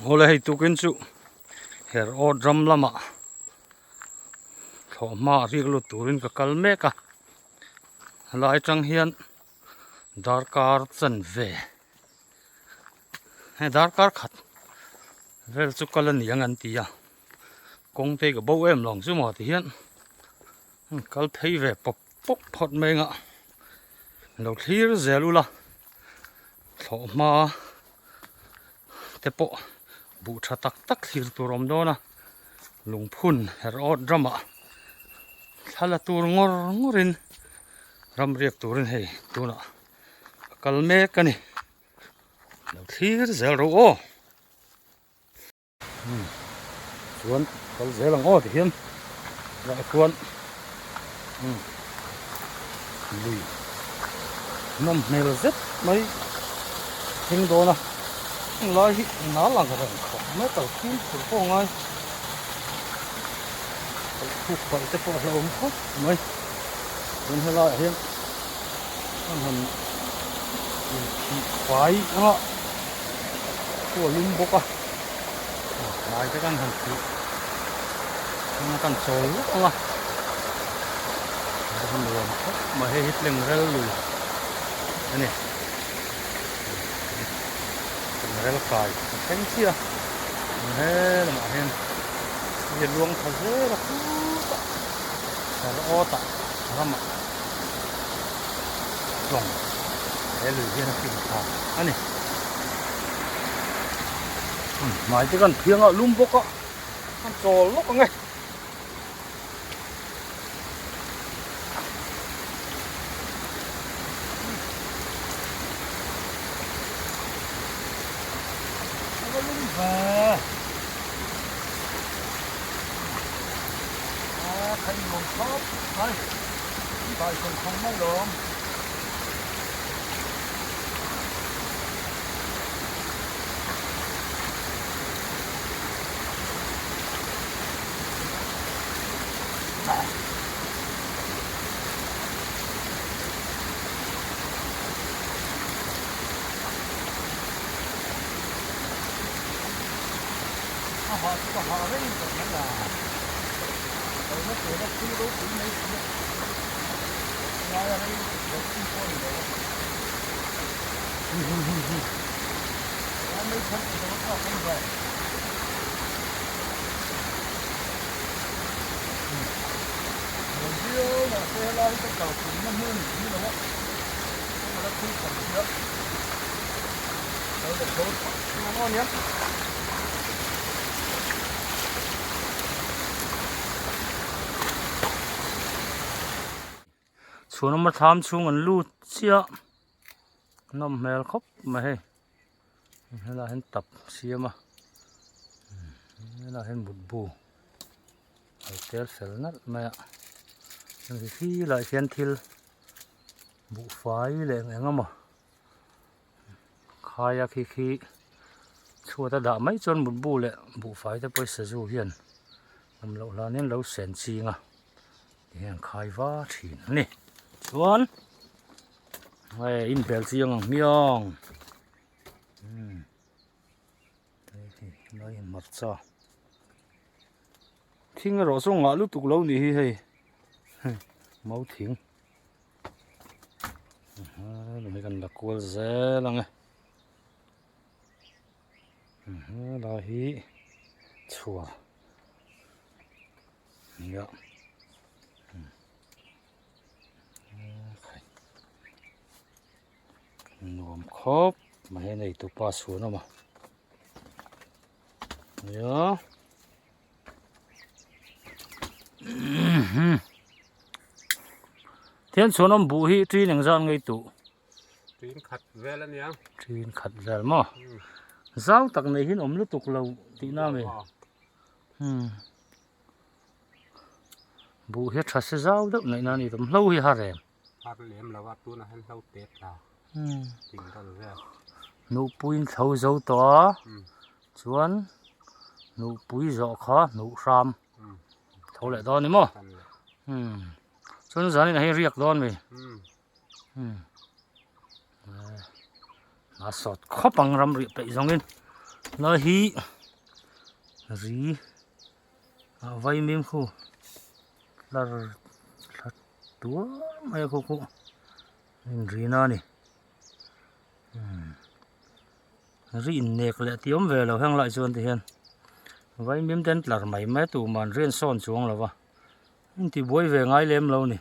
Awle hei tukin chu her awt ram lamah thlawhhma a rik lut turin ka kal mek a helai atang hian darkar chanve hei darkar khat vel chu kal a ni ang an ti a kawng te ka bo em lo ang chu maw ti hian kal phei ve pawp pawp phawt mai anga lo thlir zel ula thlawhhma te pawh buh tha tak tak thlir tur a awm dawn a lungphun her awt ramah thla la tur ngawr ngawr in ram riak turin hei tunah a kal mek a ni lo thlir zel ro aw. Chuan kal zel ang aw ti hian lah chuan lui nawm hmel zet mai thleng dawn a heng lai hi nal ang reng khawp mai kal fim tur pawh a ngai kal khuk palh te pawh a hlauhawm khawp mai chuan helaiah hian an han inphih fai anga khu a lum bawk a hnai te kan han phih anga kan chawl lawk ang a a nuam khawp mai hei hi tleng rel lui a ni tleng rel kai a thleng chiah a he lamah hian hei luang tha zel a khutah her awt ah ramah tlawng he lui hian a fin tha a ni hmai te kan thiang a lum bawk a an chawl lawk ang e. A hah chu ka hah reng tawh mai a, kalna tura thil ropui mai si a, ngaia rei deuh chi pawh a ni lo a. Lai mai khan ka lo thlak ang ve. Nuam viau mahse helai hi ka kal tumna hmun ni lo a, ka la thui tham sia. Kal leh dawn phawt ang aw nia. Chhuan awma thlam chhung an lut chiah. Nawm hmel khawp mai hei helaiah hian tap siam a helaiah hian mutbu a lo tel fel nalh mai a hemi hi lai hian thil buhfai leh eng emaw khaia khi khi chhuat a dah mai chuan mutbu leh buhfai te pawisa zu hian awm loh hlan hian lo sen ching a tihian khai va thin a ni chuan. Hei in bel chiang ang hmiang umm hei lai hi hmarcha thing erawh saw ngah lutuk lo nih hi hei mau thing hei kan la kual zel ang e helai hi chhuar nia. Nuam khawp mai a nei tupa chhun awm a nia thian chhun awm buh hi ṭin engzat ngei tuh ṭin khat vel a nia ṭin khat vel maw zau tak nei hi an awm lutuk lo tihna a mi umm. Buh hi a tha se zau deuh naih na a ni tawm hlo hi a har em? Har lem lo a tunah hian hlo te tla thing rawn vel. Hnuhpuiin thlo zo tawh a chuan hnuhpui zawh kha hnuh hram tho leh dawn a ni maw? Chuan zanin ah hian riak dawn mi? A sawt khawp ang ram rih peih zawngin. Lai hi ri ah vaimim khu tlar thla tuar mai a khu khu inrina a ni ri innek leh tih awm ve lo heng lai chuan ti hian vaimim te an tlar mai mai a tuman ri an sawn chuang lo va inti buai ve ngai lem lo a ni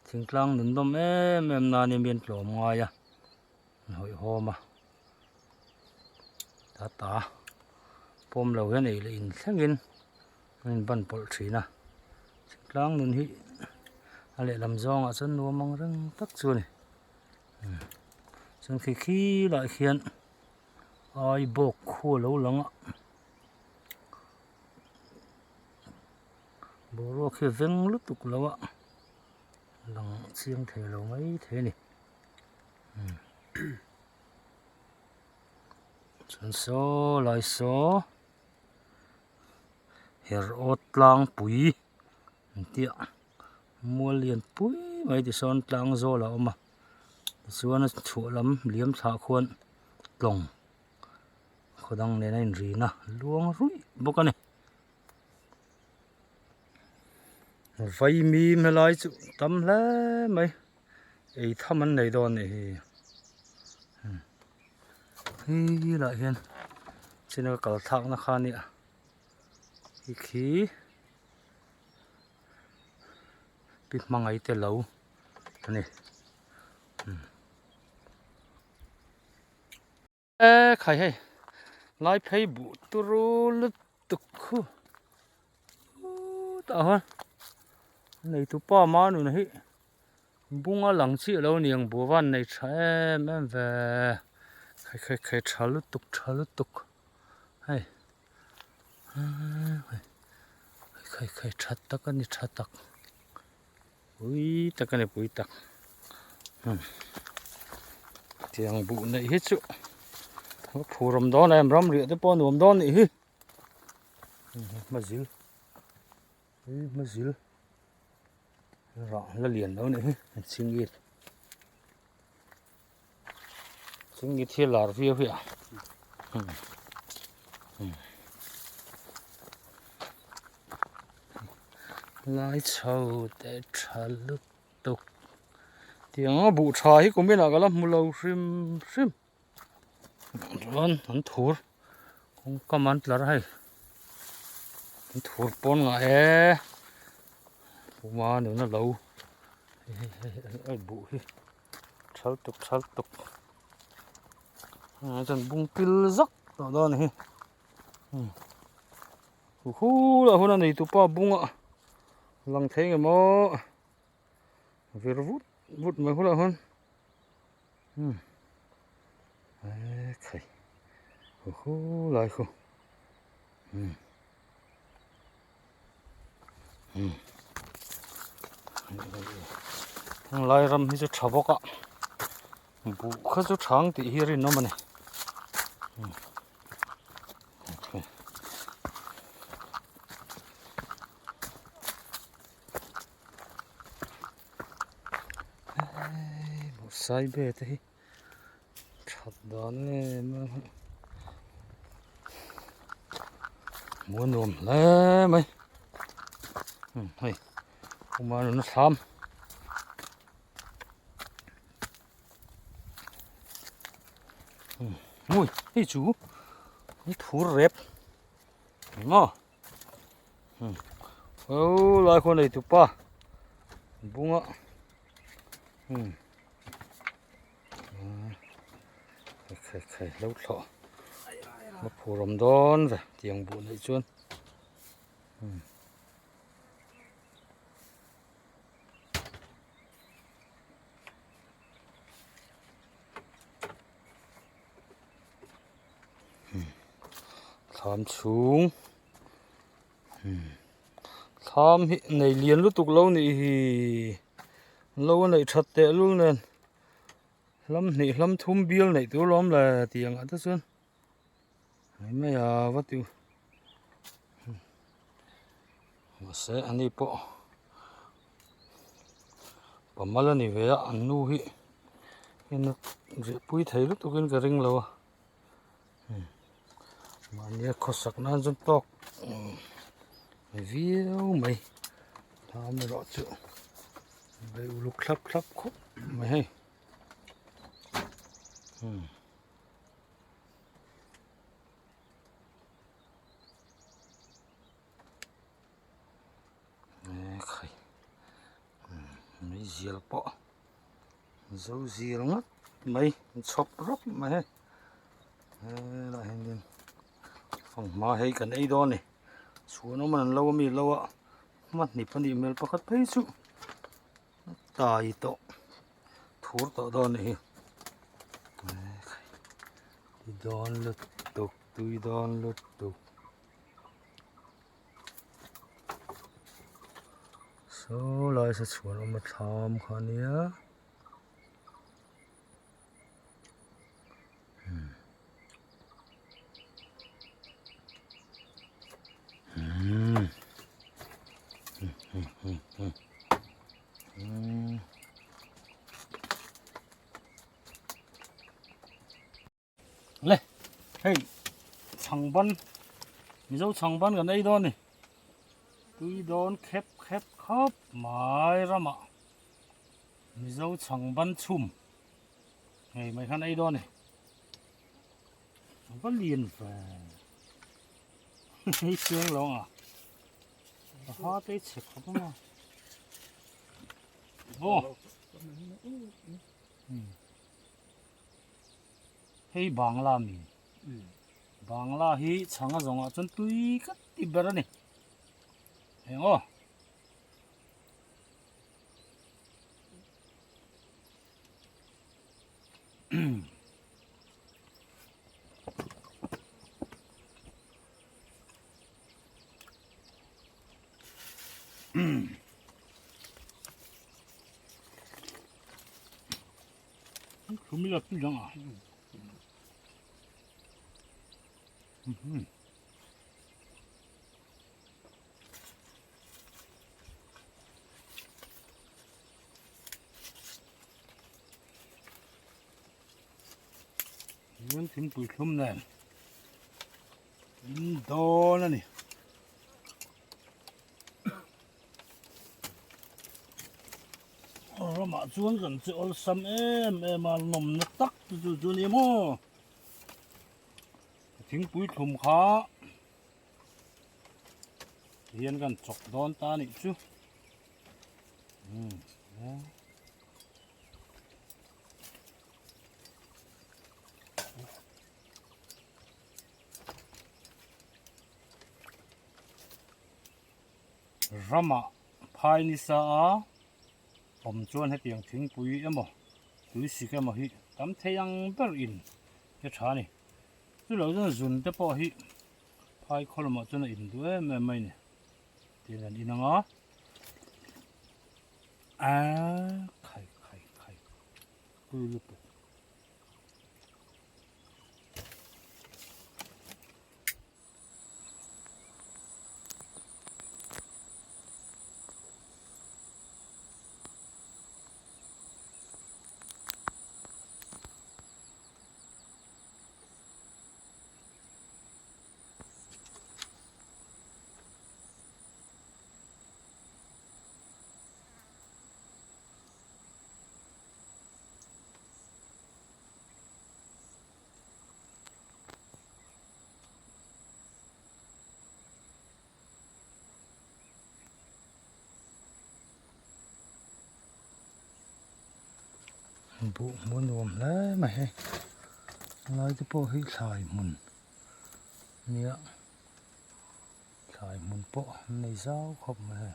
thingtlang nun nawm em em nan hi mi an tlawm ngai a an hawihhawm a. Ta ta pawm lo hian ei leh in thlengin an in ban pawlh thin a thingtlang nun hi a lehlam zawngah chuan nuam ang reng tak chu a ni chuan khi khi lah khian ai bawk khu a lo lang a boruak hi a veng lutuk lo a lang chiang thei lo mai thei a ni. Chuan saw lai saw her awt tlangpui an tih a mual lian pui mai tisawn tlang zawl a awm a tichuan a chhuah lam liam thlah khuan tlawng khaw dang nen a inrin a luang ruih bawk a ni. Vaimim helai chu tam hle mai. Ei tham an nei dawn nih hi hei lah hian china ka kal thlak na kha ania khi khi pi hmangaih te lo ani e khai hei lai phei buh turu lutuk khu tah hian neitu pa ma nun hi bunga lang chiah lo aniang buh van nei tha em em ve khai khai khai tha lutuk tha lutuk hei khai khai tha tak a ni tha tak pui tak a ni pui tak tiang buh neih hi chu a phur awm dawn em ram riah te pawh a nuam dawn nih hi hmazil hmazil rah la lian lo nih hi a chingit chingit hi a lar viau hi a lai chho te tha lutuk tiang a buh tha hi kum inah ka la hmu lo hrim hrim chuan an thur kawngka man tlar a hei an thur pawn ngah e puma nuna lo hei hei hei hei buh hi thal tuk thal tuk chuan bung pil zak tawh dawn a ni hi hu lah hun a nei tupa bunga lang thei nge maw vir vut vut mai hunah hun ekhai hu lai khu Heng lai ram hi chu tha bawk a buh kha chu thang tih hi a rinawm a ni. Sai be te hi that dan em em a hmuh a nuam hle mai hei kuma nuna thlam ui hei chu thur rep maw. Aw lai khaw nei tupa bunga khai khai lo thlawh a phur awm dawn ve tiang buh neih chuan. Thlam chhung thlam hi nei lian lutuk lo nih hi lo a neih that teh lul nen hlam hnih hlam thum bial neih tur lawm le tih ang ah te chuan mai mai a va ti mahse ani pawh pamal a ni ve a an nu hi riahpui thei lutuk in ka ring lo a. Mahnia khawsak nan chuan tawk viau mai thlam erawh chu bei uluk thlap thlap khawp mai hei umm. Ekhai meizial pawh zo zir ngawt mai chhawp rawp mai hei helaiah hianin fanghma hei kan ei dawn a ni chhuan awm an lo ami lo a hma hnip a nih hmel pakhat phei chu a tai tawh thur tawh dawn a nih hi ekhai tui dawn lutuk tui dawn lutuk. Saw lai sa chhuan awm a thlam kha a nia umm umm Le hei chhangban mizo chhangban kan ei dawn a ni tui dawn khep khep khawp mai ramah mizo chhangban chhum ngei mai khan ei dawn a ni a va lian ve hei chiang lo ang a a ha te hi chhe khawp ang a aw. Hei Bangla mi Bangla hi chhang a zawngah chuan tui ka ti ber a ni eng aw Thum ila tui dang a. Hian thingpui thlum nen in dawn a ni. Ramah chuan kan che awlsam em em a nawmna tak chu chu chu a ni maw thingpui thlum kha hian kan chawk dawn ta a nih chu umm. Ramah phai nisa a awm chuan hetiang thingpui emaw tui sik emaw hi tam thei ang ber in hi tha a ni chu lo chuan zun te pawh hi phai khaw lamah chuan a in duh em em mai a ni tin an in ang a aaa khai khai khai pui lutuk. Buh hmuh nuam hle mai hei lai te pawh hi thlai hmun nia thlai hmun pawh an nei zau khawp mai hei.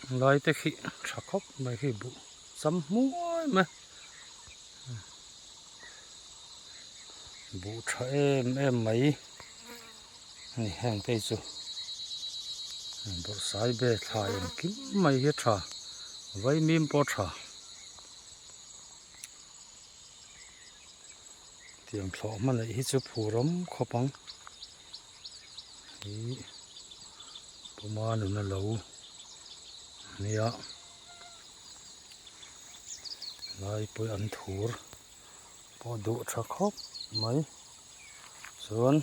Lai te khi tha khawp mai khi buh cham hmuai mai buh tha em em mai ani heng te hi chu bawrhsai be thlai engkim mai hi a tha vaimim pawh a tha. Tiang thlawh hma neih hi chu phur awm khawp ang ih puma nuna lo nia lai pawh an thur pawh duh tha khawp mai chuan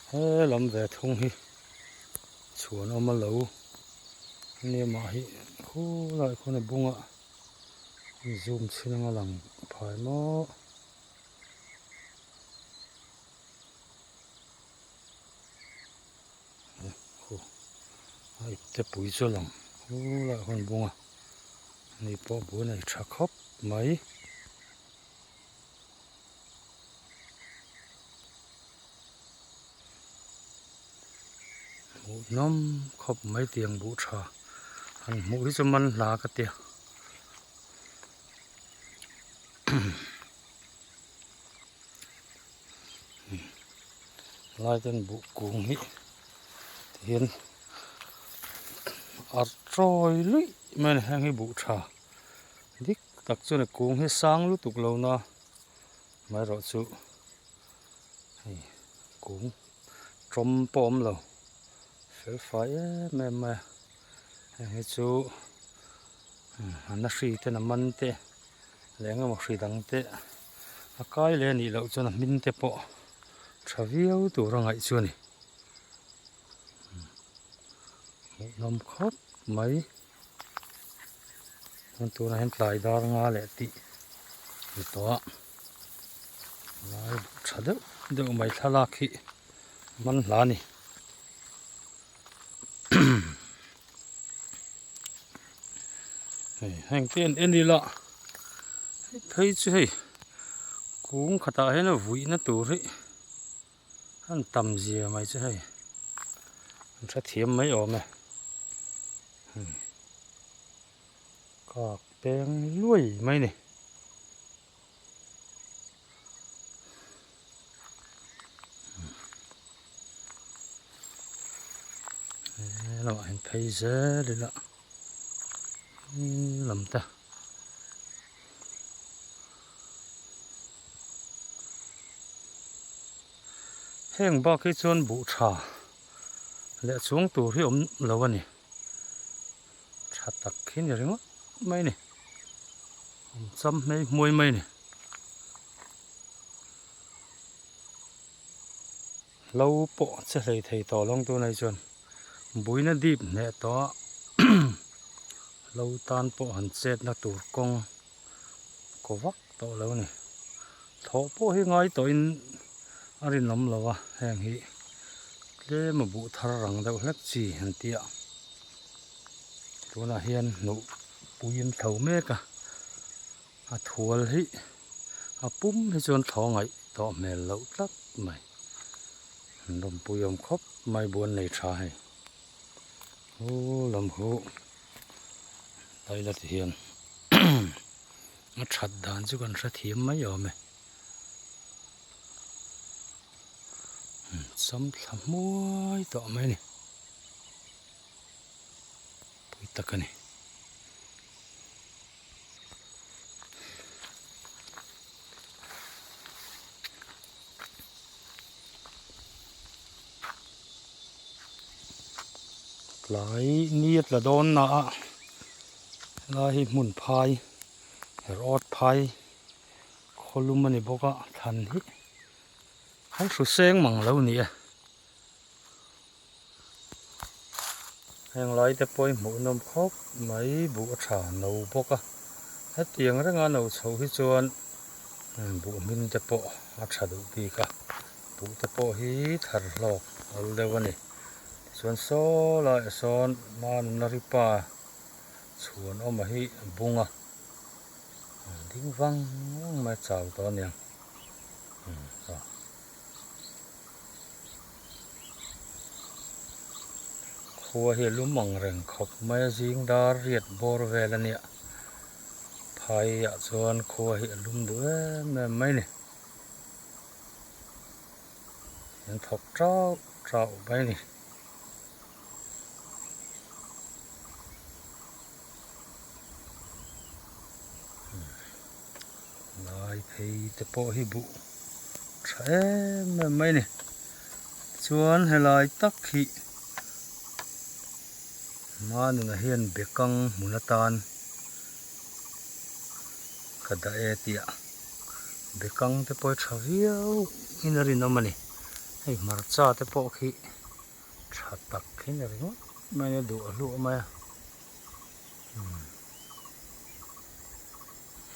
he lam ve thung hi chhuan awm a lo nia mah hi khulai khuan a bungah. Zoom chhin anga lang phai maw. A ipte pui chu a lang khulai khawn bung a ni pawh bu nei tha khawp mai. Hmuhnawm khawp mai tiang buh tha han hmuh hi chu man hla ka tia lai ten buh kung hi tihian a tawi luih mai a ni heng hi buh tha dik tak chuan a kung hi sang lutuk lo na amaherawhchu. Hei kung tawm pawh a awm lo fel fai em em mai a heng hi chu a hri ten a man te leh eng emaw hri dang te a kai leh a nih loh chuan a hmin te pawh tha viau tur a ngaih chu a ni hmuhnawm khawp mai chuan tunah hian tlai dar nga leh tih a ni tawh a. Lai tha deuh deuh mai thlalak hi man hla a ni. Hei heng te an en ila hei phei chu hei kung khatah hian a vuihna tur hi an tam zia mai chu hei an hrethiam mai awm e. Kak peng luai mai a ni. Lamah hian phei zel ila lam te heng bak hi chuan buh tha leh chuang tur hi awm lo a ni. Tha tak hi ni ringawt mai a ni. Awm cham hmei hmuai mai a ni. Hlo pawh che hlei thei tawh lo ang tunah hi chuan buina dip hneh tawh a hlo tan pawh han chetna tur kawng kaw vak tawh lo a ni. Thawh pawh hi ngai tawhin a rinawm lo a heng hi tlem a buh thar rang deuh hlek chi an ti a tunah hian hnuh puiin tho mek a a thual hi a pum hi chuan thaw ngaih tawh hmel loh tlat mai an lawmpui awm khawp mai buan nei tha hei hu lam hu laila ti hian a that dan chu kan hrethiam mai awm e. Sam thla hmuai tawh mai a ni pui tak a ni. Tlai ni a tla dawn na a helai hi hmun phai rawt phai khawlum a ni bawk a thlan hi an hru seng mang lo ni e. Heng lai te pawh hi hmuh nawm khawp mai buh a tha no bawk a hetiang renga no chhoh hi chuan buh hmin te pawh a tha duh bik a buh te pawh hi thar hlawk awl deuh a ni tichuan saw laiah sawn manunari pa chhuan awma hi a bung a. Ding vang vang mai chau tawh aniang Khua hi a lum ang reng khawp mai a zing dar riat bawr vel a nia. Phaiah chuan khua hi a lum duh em em mai ni. An thawk tauh tauh mai ni. Lai phei te pawh hi buh tha em em mai ni. Chuan helai tak hi Manuna hian bekang hmun atan ka dah e tih a bekang te pawh hi tha viau in a rinawm a ni. Hei hmarcha te pawh khi tha tak hi ni ringawt mai a duh a hluah mai a.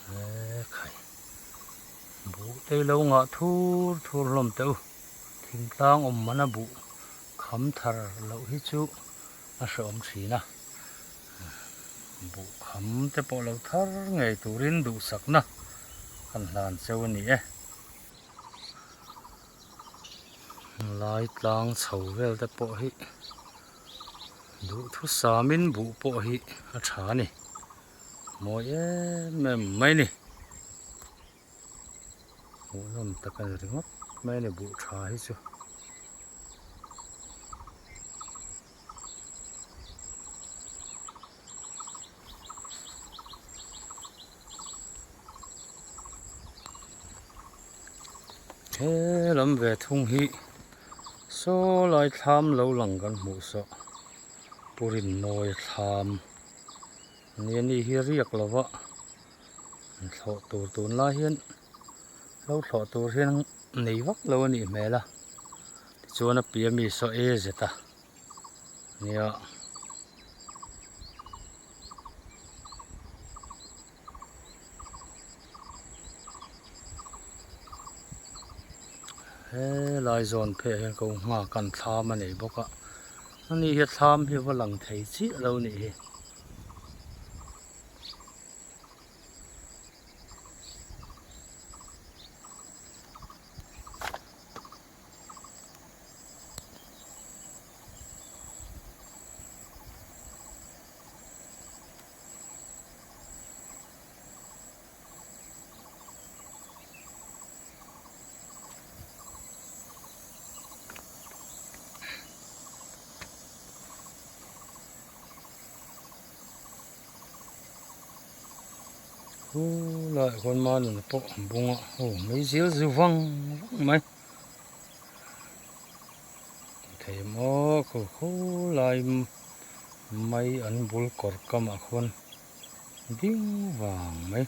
He khai buh te lo ngah thur thur hlawm teh u thingtlang awm mana buh kham thar loh hi chu a hrehawm thin a buh kham te pawh lo thar ngei turin duhsakna kan hlan cheu a ni e. Lai tlang chho vel te pawh hi duhthusamin buh pawh hi a tha a ni mawi em em mai a ni hmuhnawm tak a ni ringawt mai a ni buh tha hi chu. He lam ve thung hi saw lai thlam lo lang kan hmuh sawh Purinnawi thlam nia ni hi riak lova an thlawh tur tunlai hian lo thlawh tur hian nei vak lo a nih hmel a tichuan a piah ami saw e zet a nia. Helai zawn pheiah hian ko nghak an thlam a nei bawk a ani hi thlam hi va lang thei chiah lo a nih hi. Khu laiah khuan manuna pawh an bung a aw mai zel zu vang vang mai thei maw khu khu lai mai an bul kawr kamah khuan ding vang mai.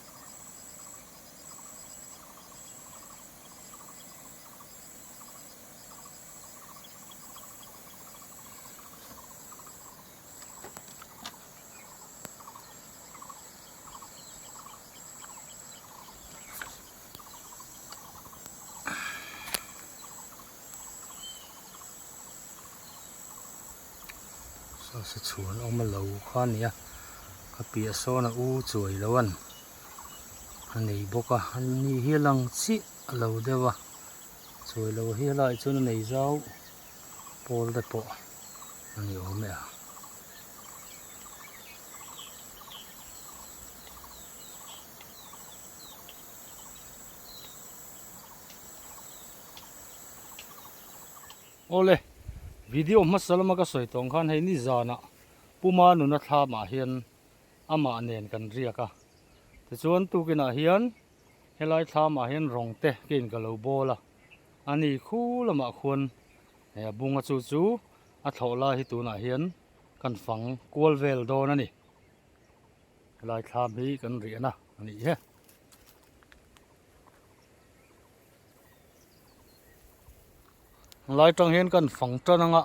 Saw se chhuan awm a lo kha a ni a ka piah sawn a u chuai lo an a nei bawk a ani hi a lang chiah a lo deuh a chuai lo hi helaiah chuan a nei zau pawl te pawh a ni awm e a. Awle, video hmasa lama ka sawi tawng khan hei nizanah Puma nuna thlamah hian amah nen kan riak a, tichuan tukinah hian helai thlamah hian rawng te keiin ka lo bawl a, ani khu lamah khuan he a bunga chu chu a thlawh lai hi tunah hian kan fang kual vel dawn a ni. Helai thlam hi kan riahna a nih hi. Lai tang hian kan fang tan anga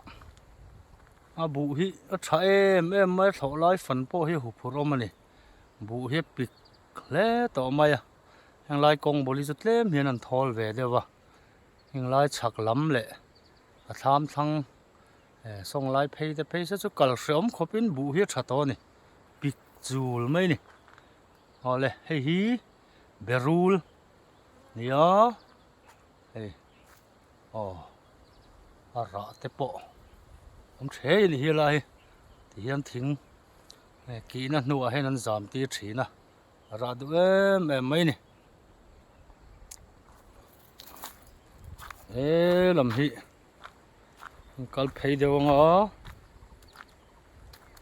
a buh hi a tha em em mai a thlawh lai fan pawh hi huphurh awm a ni buh hi a pik hle tawh mai a heng lai kawng bul hi chu tlem hian an thawl ve deuh a heng lai chhak lam leh a thlam thlang eh sawng lai phei te phei se chu kal hreawm khawpin buh hi a tha tawh a ni pik chul mai a ni awle hei hi berul nia hei aw a rah te pawh awm thei a ni hi lai hi. Tihian thing kihna hnuah hian an zam tir thin a, a rah duh em em mai a ni. He lam hi an kal phei deuh ang a,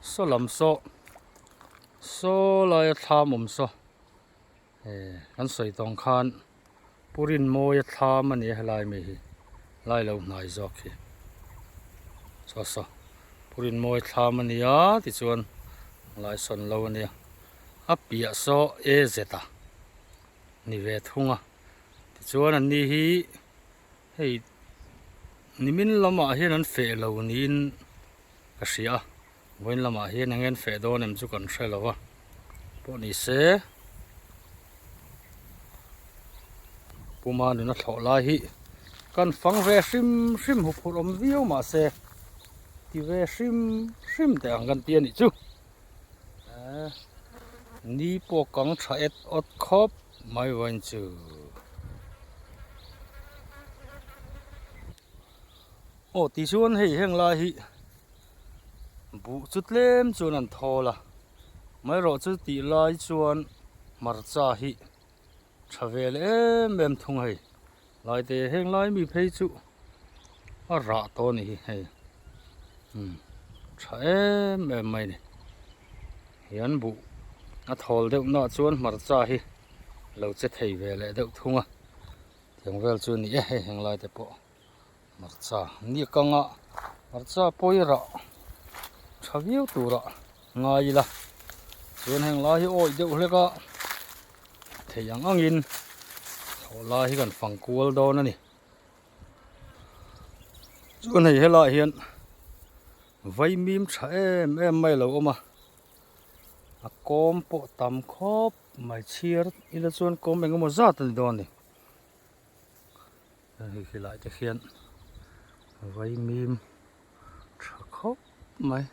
saw lam saw saw laia thlam awm saw kan sawi tawng khan Pu Rinmawia thlam a ni a helai mi hi lai lo hnai zawk hi saw saw Pu Rinmawia thlam a ni a tichuan lai sawn lo a nia a piah saw A zet a ni ve thung a tichuan an ni hi hei nimin lamah hian an feh lo niin ka hria a. Vawiin lamah hian eng nge an feh dawn em chu kan hre lo a, pawh ni se Puma nuna thlawh lai hi kan fang ve hrim hrim huphurh awm viau mah se ti ve hrim hrim teh ang kan ti a nih chu. Ni pawh kang tha et awt khawp mai vawiin chu. Aw tichuan hei heng lai hi buh chu tlem chuan an thawl a amaherawh chu tih lai chuan hmarcha hi tha vel em em thung a hei lai te heng lai mi phei chu a rah tawh a ni hi hei umm tha em em mai a ni hian buh a thawl deuh nah chuan hmarcha hi lo che thei ve leh deuh thung a tiang vel chu a ni e hei heng lai te pawh. Hmarcha ni kanga hmarcha pawirah tha viau turah ngai ila chuan heng lai hi awih deuh hlek a thei ang angin thlawh lai hi kan fang kual dawn a ni chuan hei helaiah hian vaimim tha em em mai a lo awm a a kawm pawh tam khawp mai chhiar ila chuan kawm engemaw zat a ni dawn a ni. Hei khilai te khian vaimim tha khawp mai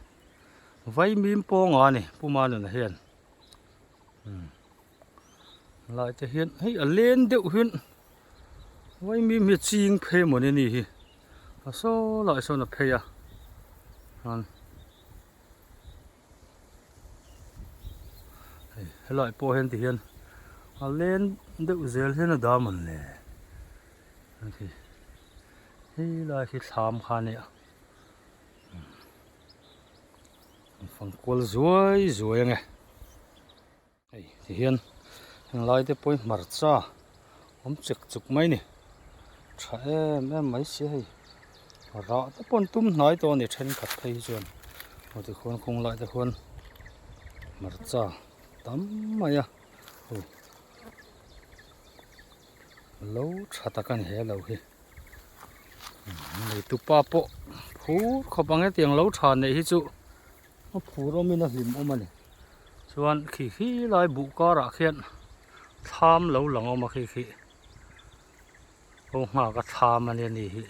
vaimim pawnga a ni Pu Manuna hian umm lai te hian hei a len deuh hian vaimim hi a ching phei mawni a ni hi a saw lai sawn a phei a chuan hei helai pawh hian ti hian a len deuh zel hian a dam ang le a ti hei lai khi thlam kha a nia an fang kual zuai zuai ang e. Hei ti hian heng lai te pawh hi hmarcha awm chek chuk mai a ni tha em em mai si a hei rah te pawh an tum hnai tawh a ni thenkhat phei hi chuan aw tikhuan kawng lai te khuan hmarcha tam mai a hei lo tha tak a ni he lo hi neitupa pawh phur khawp ang hetiang lo tha neih hi chu. A phur awmin a hlim awm a ni chuan khi khi lai buh karah khian thlam lo lang awm a khi khi ho nghak a thlam a nia ni hi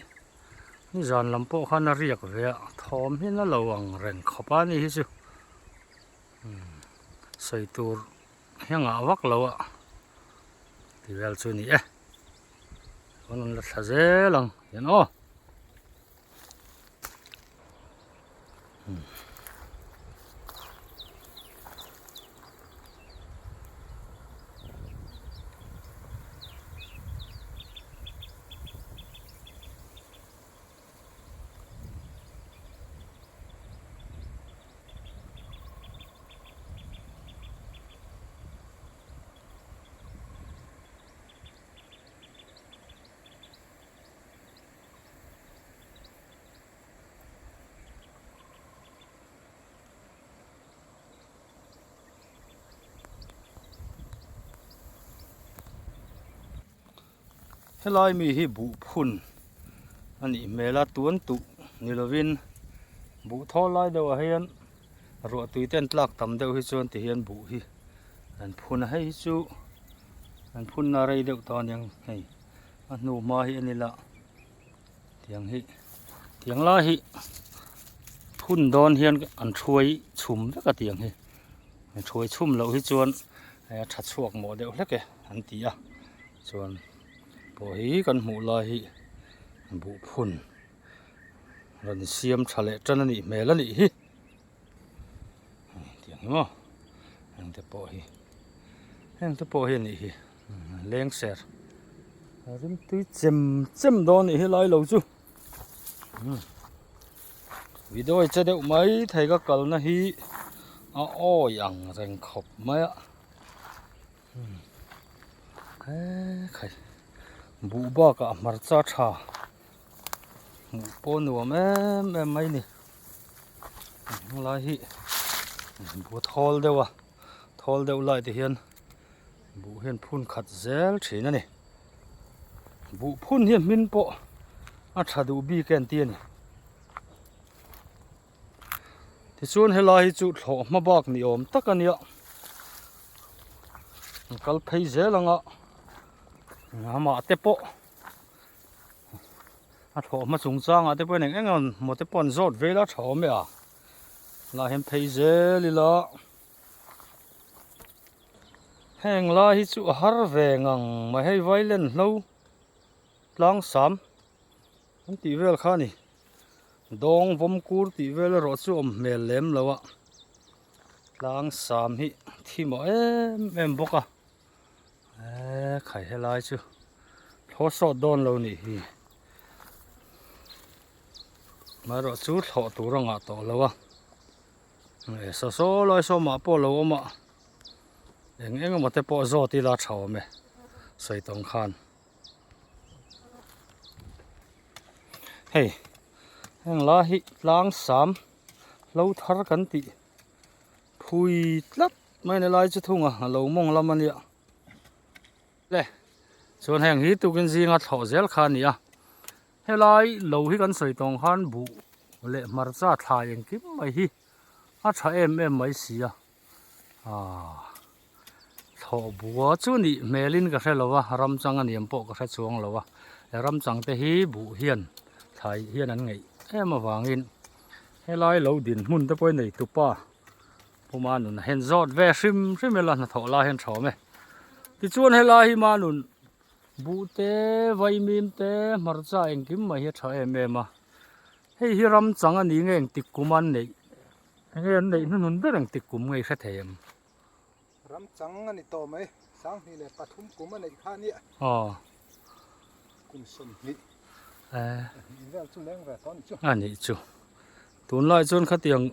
nizan lam pawh khan a riak ve a thawm hian a lo ang reng khawp a ni hi chu umm sawi tur hi a ngah vak lo a ti vel chu a ni e chuan an la thla zel ang hian aw. Helai mi hi buh phun a nih hmel a tuan tuh ni lovin buh thawl lai deuhah hian ruah tui te an tlak tam deuh hi chuan ti hian buh hi an phun a hei hi chu an phunna rei deuh tawh a niang hei a hnu hma hi a ni lah. Tiang hi tiang lai hi phun dawn hian an thuai chhum vek a tiang hi an thuai chhum loh hi chuan a tha chhuak mawh deuh hlek e an ti a chuan pawh hi kan hmuh lai hi buh phun rawn siam tha leh tan a nih hmel a nih hi. Heng hi maw heng te pawh hi heng te pawh hi a nih hi leng ser rim tui chem chem dawn a nih hi lai lo chu video hi che deuh mai thei ka kalna hi a awi ang reng khawp mai a hekhai buh bakah hmarcha tha hmuh pawh nuam em em mai a ni. Helai hi buh thawl deuh a thawl deuh lai te hian buh hian phun khat zel thin a ni buh phun hi a hmin pawh a tha duh bik em tih a ni tichuan helai hi chu thlawh hma bak ni awm tak a nia an kal phei zel ang a amah te pawh. A thlawh hma chung changah te pawhin eng eng emaw te pawh an zawt vel a tha awm e a lah hian phei zel ila heng lai hi chu a har ve ngang mai hei vailen hlo tlang sam an tih vel kha a ni dawng vawm kur tih vel erawh chu awm hmel lem lo a tlang sam hi thi mawh em em bawk a. Eee khai helai chu thlawh sawt dawn lo nih hi amaherawh chu thlawh tur a ngah tawh lo a eh saw saw lai saw mah pawh lo awm a eng eng emaw te pawh zawt ila tha awm e sawi tawng khan hei heng lai hi tlang sam hlo thar kan tih Phui tlat mai ni lai chu thung a, a lo mawng lam a nia. Le, chuan heng hi tukin zinga thlawh zel kha a ni a. Helai lo hi kan sawi tawng khan buh leh hmarcha thlai engkim mai hi a tha em em mai si a. Aaa, thlawh bua chu nih hmelin ka hre lo a, ramchang a niam pawh ka hre chuang lo a. He ramchang te hi buh hian thlai hian an ngeih em avangin. Helai lo din hmun te pawh hi nei tupa Puma nun a hen zawt ve hrim hrim ila hnathawh lai hian tha awm e. Tichuan helai hi ma nun buh te vaimim te hmarcha engkim mai hi a tha em em a. Hei hi ram chang a ni nge engtik kum an neih enge an neih hnuhnun ber engtik kum nge i hre thei em? Ram chang a ni tawh mai 2003 kum a neih kha nia. Aw. Kum 20. Eh. Vel chu leng ve tawh a ni chu. A nih chu. Tunlai chuan khatiang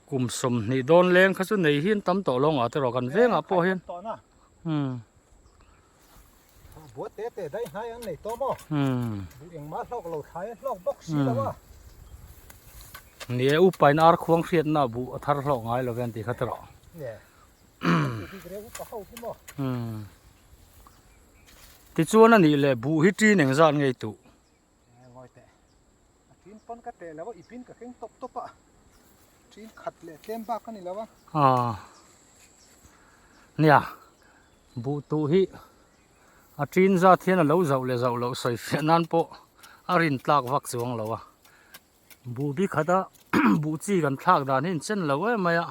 kum 20 dawn leng kha chu nei hi an tam tawh lo ngah te rawh kan vengah pawh hian. Hmm. Bua te te dai hnai an nei tawh maw? Hmm. Bu engmah hlawk lo thlai a hlawk bawk si lo a. Ni e upain ar khuang hriatna buh a thar hlawk ngai lo ven tih kha te rawh. Nge. Hmm. Tichuan a nih leh buh hi ṭin engzat ngei tuh? Ngawi teh. A ṭin pawn ka teh lo a, i pin ka keng tawp tawp a. Ṭin khat leh tlem bak a ni lo a. Aw. Nia, buh tuh hi a ṭin zat hian a lo zauh leh zauh loh sawi fiah nan pawh a rin tlak vak chuang lo a. Buh bi khat a buh chi kan thlak dan hi inchen lo em mai a.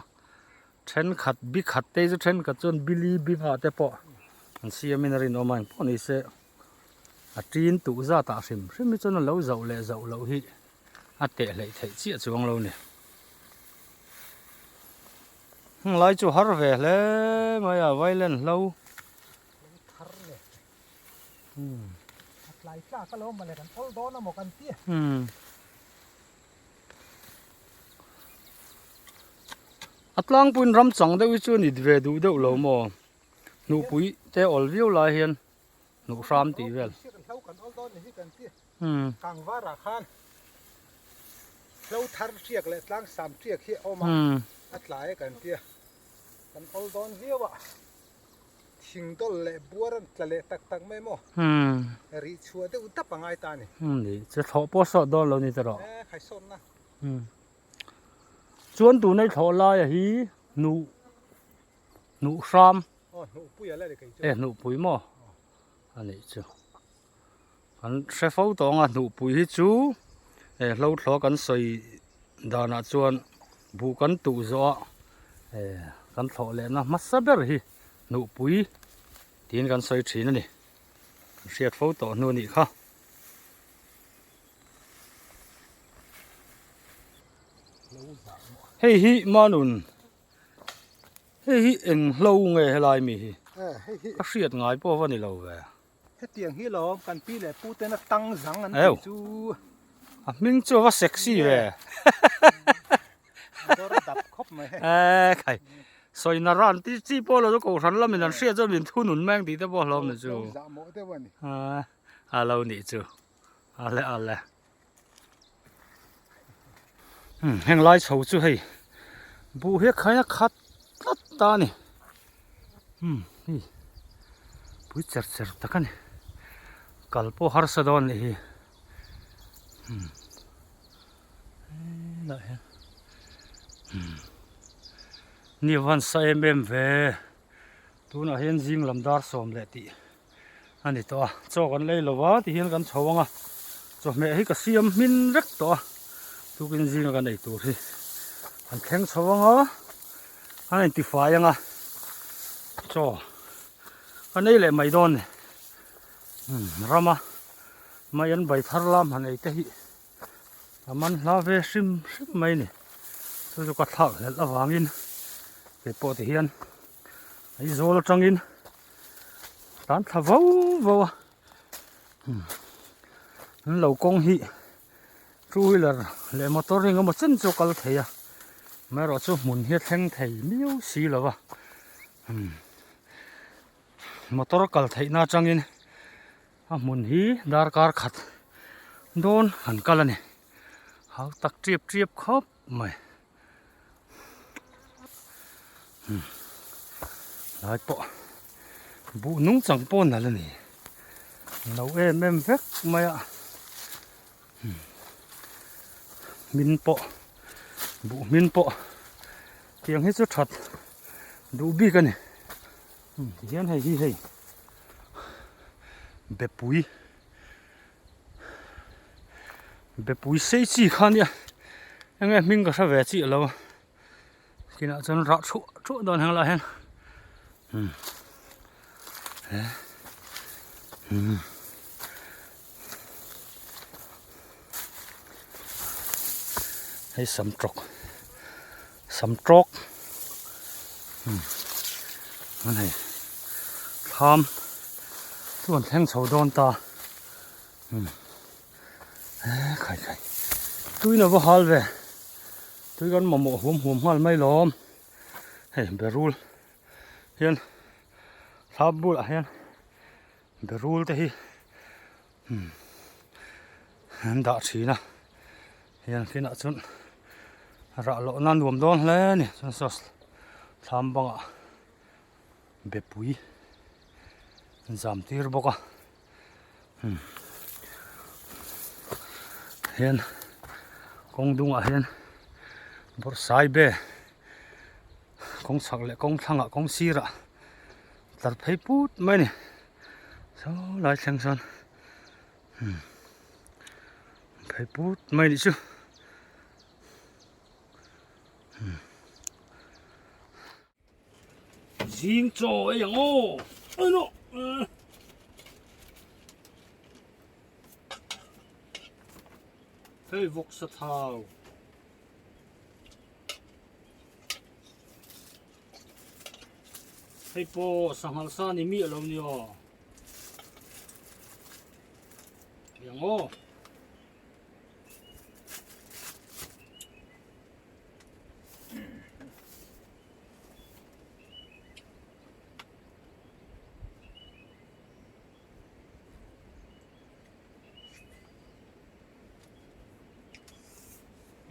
Thenkhat bi khat te chu thenkhat chuan bili bi nghah te pawh an siamin a rinawm a engpawh ni se a tin tuh zat ah hrim hrim hi chuan a lo zauh leh zauh loh hi a teh hleih theih chiah chuang lo ni. Heng lai chu har ve hle mai a vailen hlo. A tlai tlak alawm mawle kan awl dawn amaw kan ti. A tlangpuiin ram chang deuh hi chu a nit ve duh deuh lo maw? Hnuhpui te awl viau lai hian hnuh hram tih vel. Kangvarah khan hlo thar tiak leh tlang sam tiak hi a awm a, a tlai a kan tia. Kan awl dawn viau a, thing dawl leh buar an tla leh tak tak mai maw? Rih chhuah deuh dap a ngai ta a ni. Ni, che thlawh pawh sawt dawn lo ni tawh. E, khai sawtna. Chuan tuna i thlawh laia hi hnuh hnuh hram. Aw hnuhpui a la ni kei chu. E hnuhpui maw? A nih chu. Kan hre fo tawh ang a hnuhpui hi chu e hlo thlawh kan sawi danah chuan buh kan tuh zawh a e kan thlawh lehna hmasa ber hi hnuhpui tiin kan sawi thin a ni. Kan hriat fo tawh hnu a nih kha. Hei hi manun. Hei hi eng hlo nge helai mi hi? Ka hriat ngai pawh va ni lo ve. Hetiang hi lawm kan pi leh pu tena tang zang an tih chu. A hming chu a va sexy ve. A dawr dap khawp mai hei. E khai. Sawina ran ti chi pawh lo chu kohhran lamin an hriat chuan min thunun mai ang tih te pawh hlawm ni chu. Zah mawh deuh a ni. A lo nih chu. Ale ale. Heng lai chho chu hei buh hi a khai a khat tlat ta a ni hei pui cher cher tak a ni kal pawh harsa dawn a nih hi helaiah hian ni a van sa em em ve tunah hian zing lam dar sawm leh tih. a ni tawh a chaw kan lei lo va ti hian kan chho ang a chawhmeh hi ka siam hmin vek tawh a tukin zinga kan ei tur hi an thleng chho ang a an inti fai ang a chaw kan ei leh mai dawn ni rama mai an bai thar lam han ei te hi a man hla ve hrim hrim mai ni chu chu ka thlak hlelh avangin keipawh ti hian Aizawl atangin tan thla vo vo a an lo kawng hi two wheeler leh motor eng emaw chen chu a kal thei a amaherawh chu hmun hi a thleng thei miau si lo va motor kal theih na atangin a hmun hi darkar khat dawn an kal a ni hau tak tep tep khawp mai. Lai pawh buh nung chang pawh nalh a ni no em em vek mai a hmin pawh buh hmin pawh tiang hi chu that duh bik a ni tihian hei hi hei bepui bepui sei chi kha nia enge hming ka hre ve chiah lo a kinah chuan rah thuah thuah dawn heng lah hian hei sam tawk sam tawk an hei thlam chu an thleng chho dawn ta khai khai tuin a va hal ve tui kan mamawh huam huam nghal mai lawm hei berul hian thlam bulah hian berul te hi an dah thin a hian kinah chuan rah loh na nuam dawn hle a ni chuan saw thlam bangah bepui an zam tir bawk a hian kawng dungah hian bawrhsaibe kawng chhak leh kawng thlangah kawng sirah tlar phei put mai a ni saw lai thleng sawn phei put mai a nih chu. Zing chaw ei ang aw ano hei vawksa thau hei pawh sanghal sa ni miah lo ni aw ei ang aw.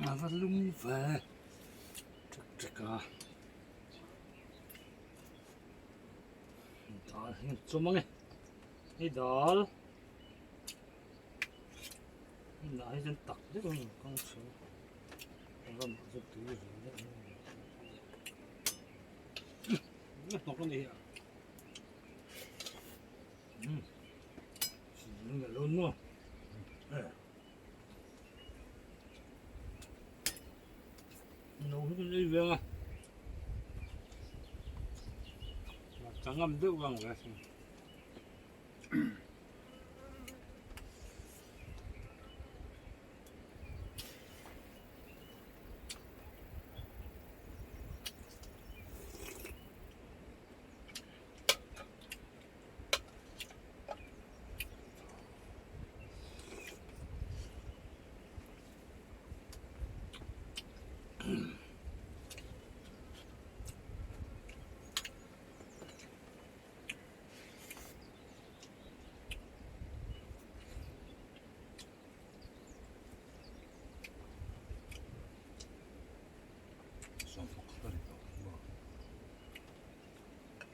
A va lum ve ṭek ṭek a dal hi an chawm ang e hei dal Dah hi chuan tak deuh a ni kawng chho ramah chuan tui a zin deuh a hnawk a ni hi a sin a lo maw no hi kan ei ve ang a changam deuh ang ve sin.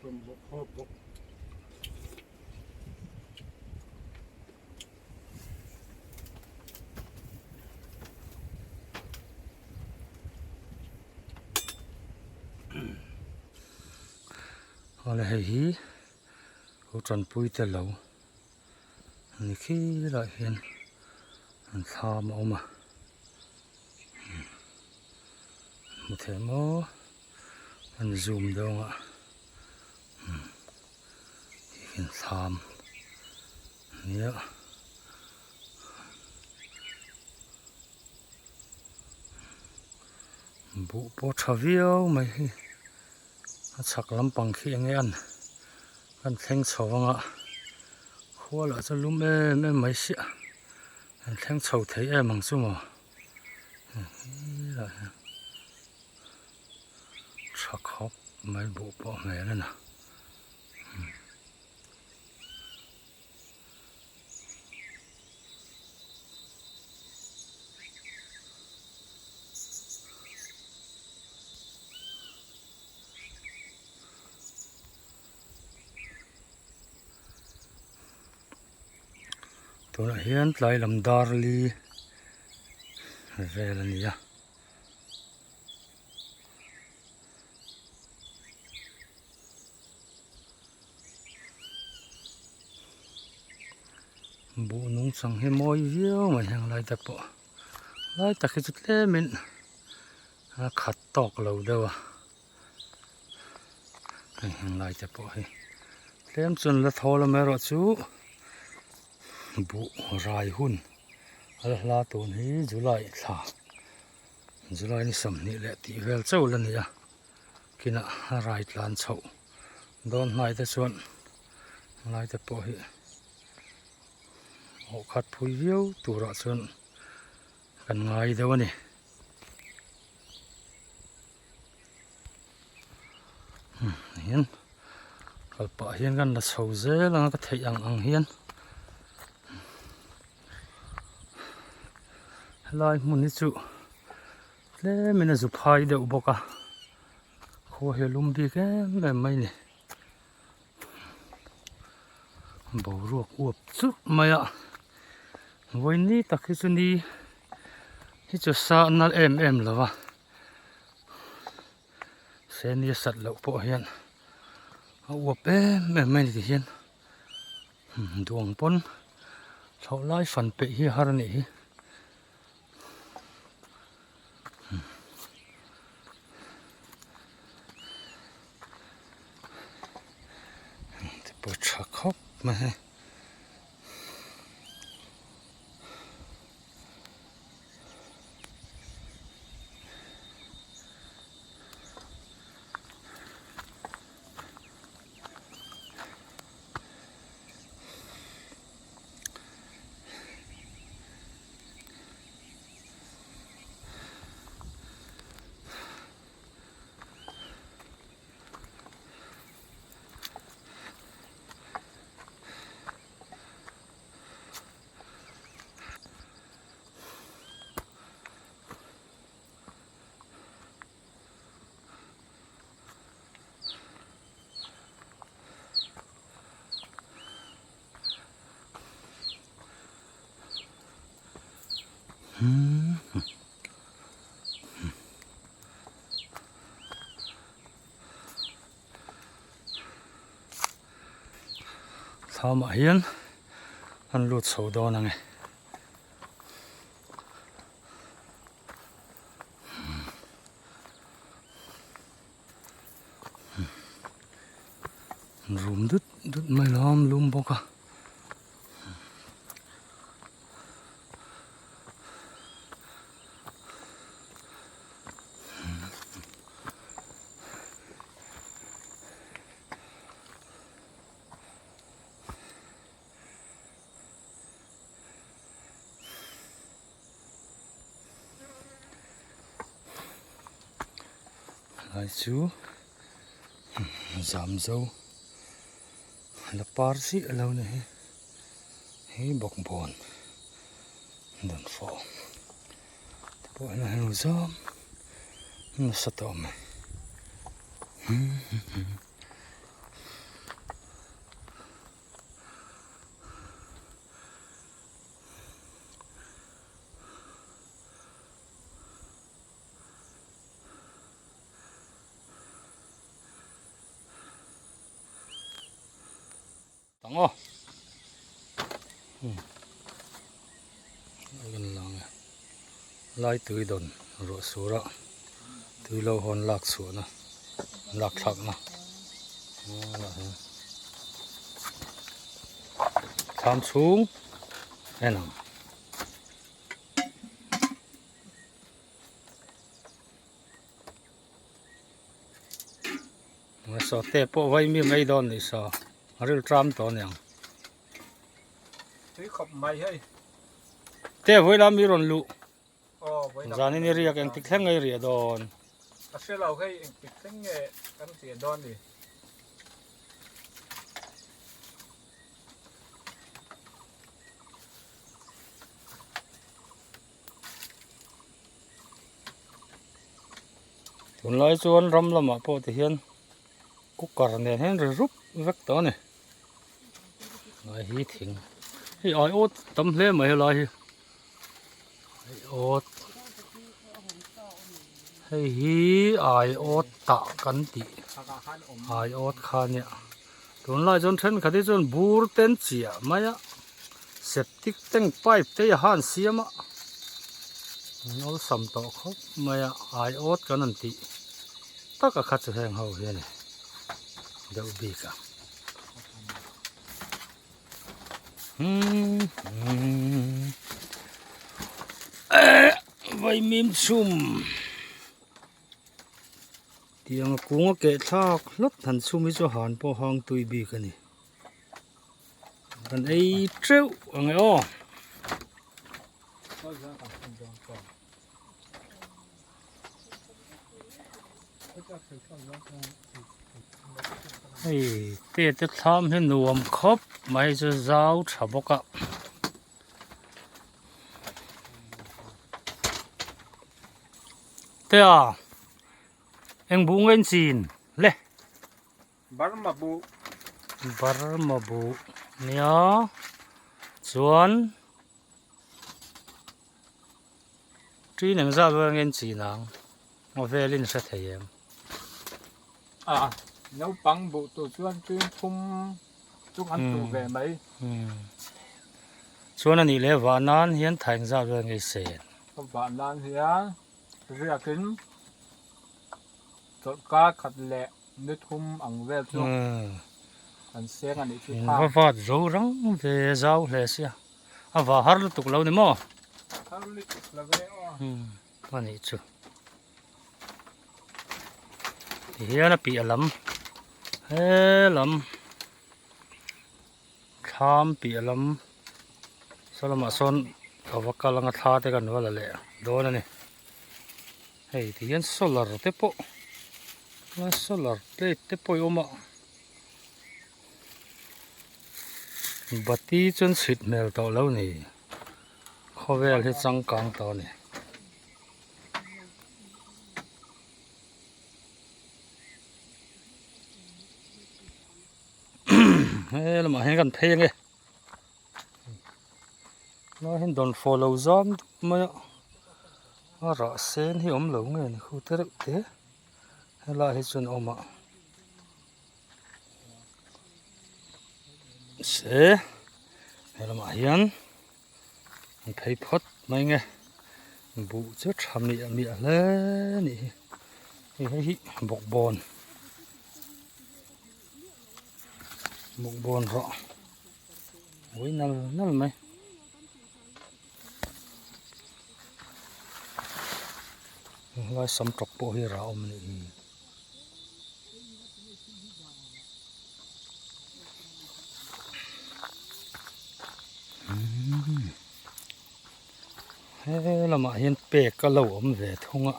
Tum bawk hawp bawk. Awle hei hi ho tanpui te lo ni khilaiah hian an thlam a awm a hmu thei maw an zoom deuh ang a hian thlam nia. Buh pawh tha viau mai hi a chhak lampang khi enge an kan thleng chho anga khua lah chu lum em em mai sia an thleng chho thei em ang chu maw helaiah hian tha khawp mai buh pawh hmel a na. Tunah hian tlai lam dar li vel a ni a. Buh nung chang hi mawi viau mai heng lai te pawh lai tak hi chu tlemin a khat tawk lo deuh a hei heng lai te pawh hi tlem chuan la thawl a amaherawh chu buh rai hun a la hla tun hi July thla July ni 20 leh tih vel chauh la ni a. Kinah a rai tlan chhoh dawn hnai te chuan lai te pawh hi awh khat phui viau turah chuan kan ngai deuh a ni. Hian kal pah hian kan la chho zel anga ka theih ang ang hian helai hmun hi chu. Tlemin a zu phai deuh bawk a, khua hi a lum bik em em mai ni. Boruak uap churh mai a, vawiin tak hi chu ni hi chu sa a nalh em em lo va, se ni a sat loh pawh hian a uap em em mai ni ti hian duang pawn thlawh lai fan peih hi a har a nih hi. Te pawh tha khawp mai hei. Thlamah hian an lut chho dawn ang e. Rum dut dut mai lam lum bawk a. Lai chu zam zo la par chiah lo ni hi hei bawkbawn dawn fawh te pawh hian a hnu zam nasa tawh mai. Tang aw. Lai tui dawn ruah sur a tui lo hawn lak chhuah na lak thlak na thlam chhung en ang. Saw te pawh vai mi mai dawn ni saw a ril tram tawh aniang. Tui khawp mai hei. Te vawi lam i rawn luh. Zanin i riak engtik thleng nge i riah dawn. Ka hre lo hei engtik thleng nge kan riah dawn ni. Tunlai chuan ram lamah pawh ti hian cooker nen hian ri rup vek tawh a ni lai hi thing hei ai awt tam hle mai helai hi ai awt hei hi ai awt tah kan tih ai awt kha nia tunlai chuan thenkhat hi chuan bur ten chiah mai a. Septic tank pipe te hi a han siam a an awlsam tawh khawp mai a aiawt kan han tih tak a kha chu heng ho hi a ni deuh bik a eh vaimim chhum tiang a kung a keh thlak hlawt han chhum hi chu han pawh hang tui bik a ni. Kan ei teuh ang e aw. Hei te te thlam hi nuam khawp mai chu zau tha bawk a. Te a eng buh nge in chin le. Burma buh. Burma buh nia chuan ṭin eng zat vel nge an chin ang a velin hre thei em. A naupang buh tur chuan ṭin thum chung an tuh ve mai. Chuan a nih leh vah nan hian tha eng zat vel nge i sen. Vah nan hian riakin chawlhkar khat leh Ni thum ang vel chu kan seng a nih chu tha. Va vat zo rang ve zau hle sia. A va har lutuk lo ni maw? Har lutuk lo ve aw. A nih chu. Tihian a piah lam he lam thlam piah lam saw lamah sawn a va kal anga thla te kan va la leh dawn a ni. Hei ti hian solar te pawh solar plate te pawh a awm a bati chuan chhit hmel tawh lo ni khawvel hi changkang tawh a ni. He lamah hian kan phei ange Lai hian dawnfawh lo zam dup mai a a rah sen hi awm lo nge ni khu te reuh te helai hi chuan a awm a se he lamah hian an phei phawt mai nge buh chu tha miah miah hle a nih hi hei hei hi bawkbawn bawkbawn rawh. Ui nal nal mai. Helai sam tawk pawh hi rah awm a nih hi. He lamah hian pek a lo awm ve thung a.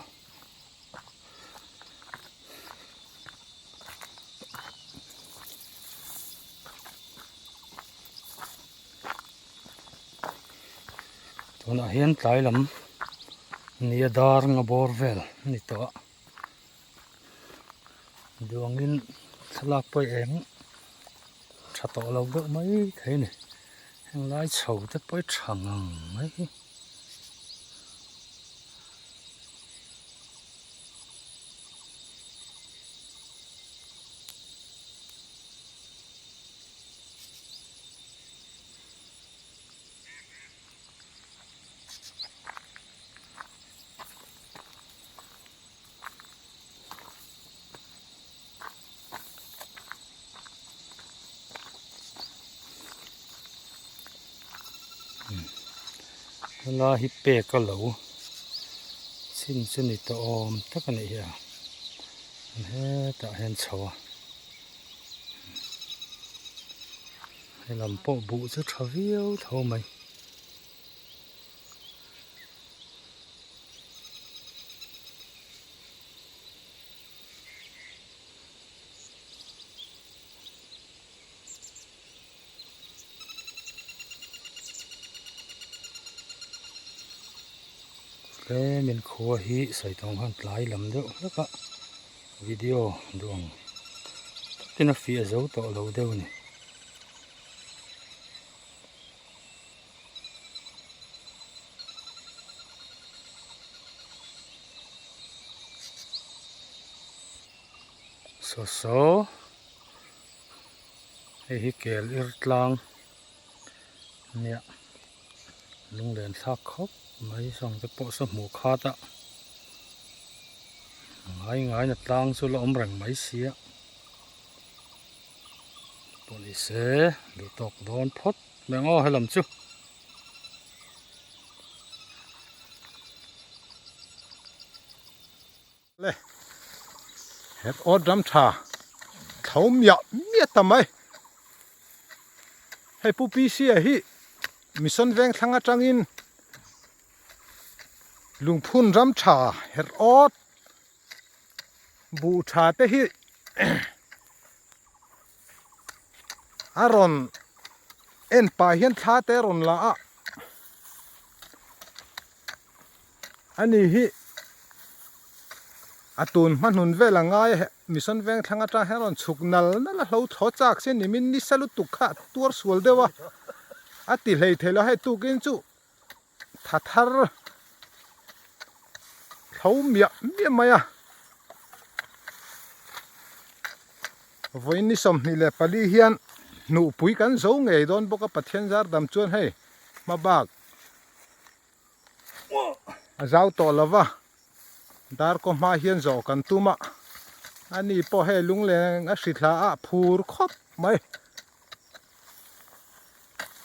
Tunah hian tlai lam nia dar nga bawr vel a ni tawh a duangin thlalak pawh eng tha tawh lo deuh mai thei a ni heng lai chho te pawh hi tha ngang mai hi. Helai hi pek a lo chin chu ni tawh awm tak a nih hi a hetah hian chho a helam pawh buh chu tha viau tho mai. Tlemin khua hi sawi tawng khan tlai lam deuh hlek a video duh ang takin a fiah zo tawh lo deuh a ni. Saw saw. Hei hi kel ir tlang nia lunglen thlak khawp mai sawng te pawh saw hmuh khat a ngai ngai na tlang chu la awm reng mai sia pawh ni se duh tawk dawn phawt mai ang aw helam chu. Le het awt ram tha tho miah miah ta mai hei pu PC a hi mission veng thlang atangin lungphun ram tha her awt buh tha te hi a rawn en pah hian thla te a rawn la a. Ani hi a tun hmahnun vel a ngai a mission veng thlang atang hian a rawn chhuk nal nal a hlo thaw chak se ni min nisa lutuk kha a tuar sual deuh a a ti hlei thei lo hei tukin chu tha thar thlo miah miah mai a vawiin ni 24 hian hnuhpui kan zo ngei dawn bawk a Pathian zar dam chuan hei hma bak. A zau tawh lo va, dar kaw hma hian zawh kan tum a, ani pawh hei lungleng a hri thla a phur khawp mai.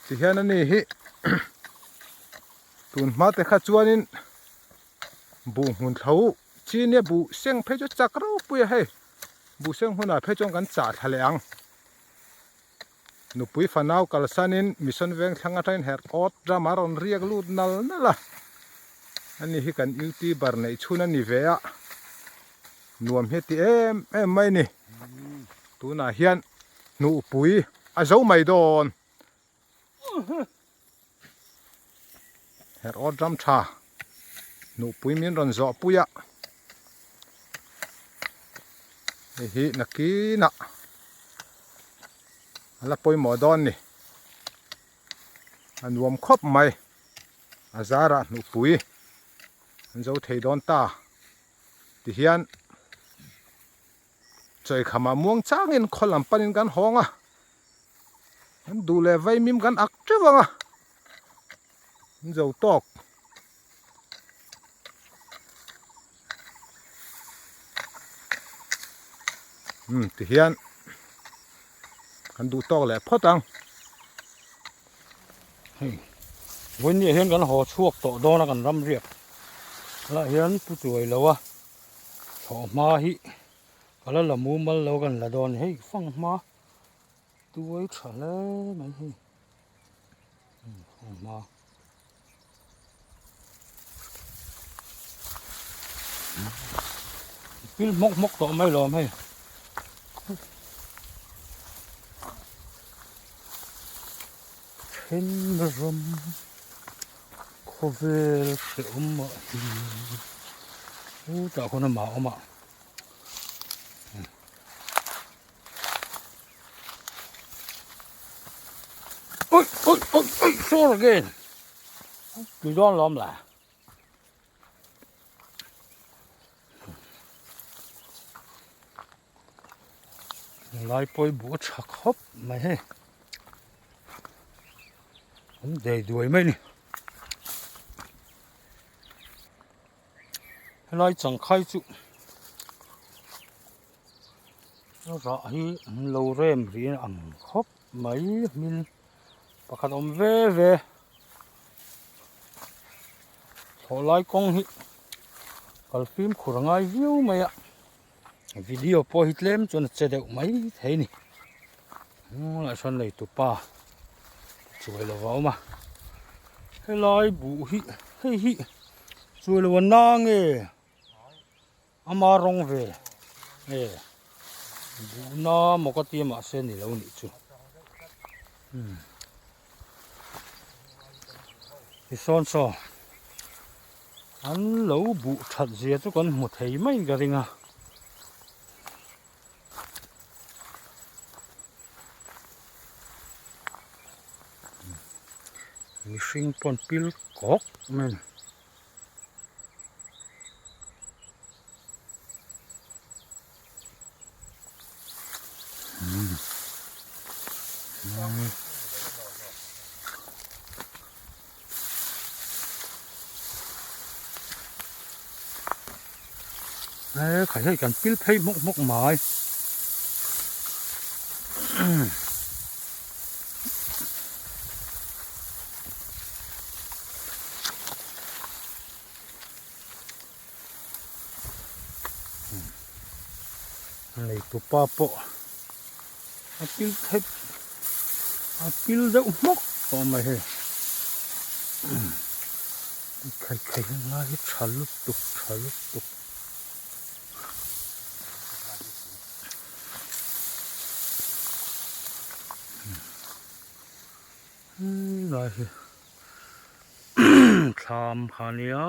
Tihian ani hi tun hma te kha chuanin buh hmun thlo chi nia buh seng phei chu chak ropui a hei, buh seng hunah phei chuan kan chah thla leh ang. Nupui fanau kalsanin Mission Vengthlang atangin herh awt ram a rawn riak lut nal nal a, ani hi kan youtuber neih chhun a ni ve a, nuam hi a ti em em mai a ni. Tunah hian hnuhpui a zo mai dawn. Herh awt ram tha hnuhpui min rawn zawh pui a, hei hi nakinah a la pawimawh dawn ni, a nuam khawp mai a zarah hnuhpui an zo thei dawn ta tihian Chawikhamah muang changin khaw lam panin kan hawng a, kan duh leh vaimim kan ak teuh ang a, an zo tawk. Umm tihian kan duh tawk leh phawt ang. Hei vawiin hian kan haw chhuak tawh dawn a kan ram riak lah hian pu chuai lo a. Thlawh hma hi ka la la mumal lo kan la dawn hei fang hma tuai tha hle mai hei fang hma pil hmawk hmawk tawh mai lawm hei then ram Khawvel hrehawm ah hi hutah khawn amah a awm a oi oi oi oi sure again tui dawn lawm la lai pawi buh a tha khawp mai hei. An dei duai mai a ni. Helai changkhai chu a rah hi an lo rem rih ang khawp mai hmin pakhat awm ve ve. Thlawh lai kawng hi kal fimkhur a ngai viau mai a video pawh hi tlem chuan a che deuh mai thei a ni hnungah sawn leitu pa chuai lova a awm a helai buh hi hei hi chuai lo a na nge ama rawng ve nge buh na maw ka tia mahse ni lo nih chu umm tisawn saw an lo buh that zia chu kan hmu thei maiin ka ring a. Mihring pawn pil kawk mai a ni. He khai hei kan pil phei hmawk hmawk mai. Neitupa pawh a pil thei a pil deuh hmawk tawh mai hei khai khai lai hi tha lutuk tha lutuk. Lai hi thlam kha nia.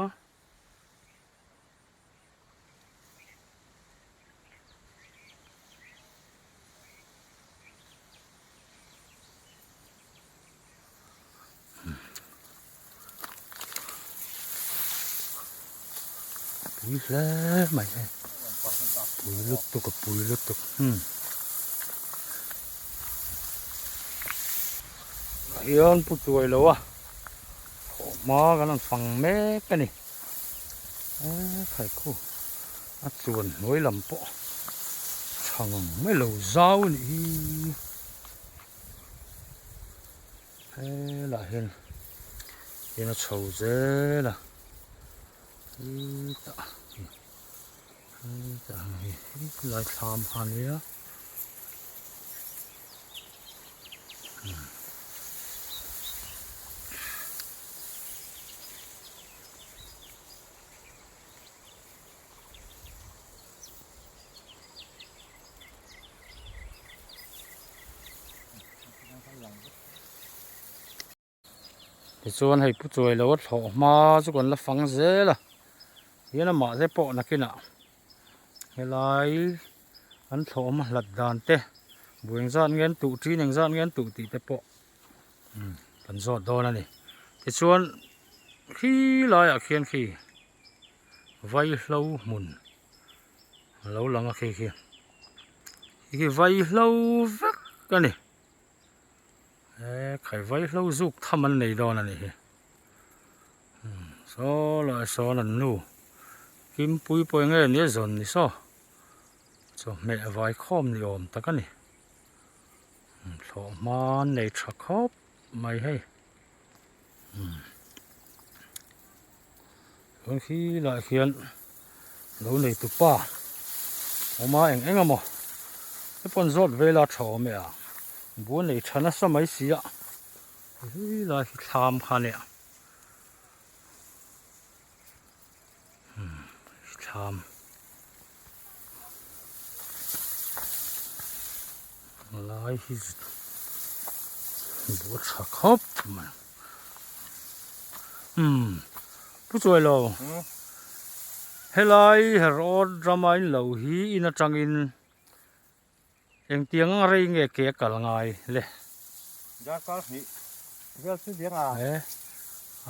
Pui hle mai hei pui lutuk a pui lutuk hmm ah hian pu chuai lo a thawh hma kan rawn fang mek a ni. Eee khai khu a chuan hnuai lam pawh tha ngang mai lo zau a nih hi helah hian hian a chho zel a hetah hetah hei helai thlam kha a nia. Tichuan hei pu chuai lo a thlawh hma chu kan la fang zel a hian amah te pawh nakinah helai an thlawh hma hlat dan te buai engzat nge an tuh ṭin engzat nge an tuh tih te pawh kan zawt dawn a ni tichuan khi laiah khian khi vaihlo hmun a lo lang a khi khi khi vaihlo vek a ni he khai vaihlo zuk tham an nei dawn a nih hi saw lai sawn an nu Kimpuii pawh eng nge nia zawn ni saw chawhmeh vaikhawm ni awm tak a ni. Thlawh hma an nei tha khawp mai hei chuan khi lah hian lo nei tu pa awm a eng eng emaw te pawn zawt vel a tha awm e a bua nei tha nasa mai si a he lai hi thlam kha nia thlam lai hi buh tha khawp mai umm pu chuai lo helai herawn rama in lo hi in atangin Engtiang anga rei nge ke a kal ngai le? Darkar hnih vel chu diang a. E,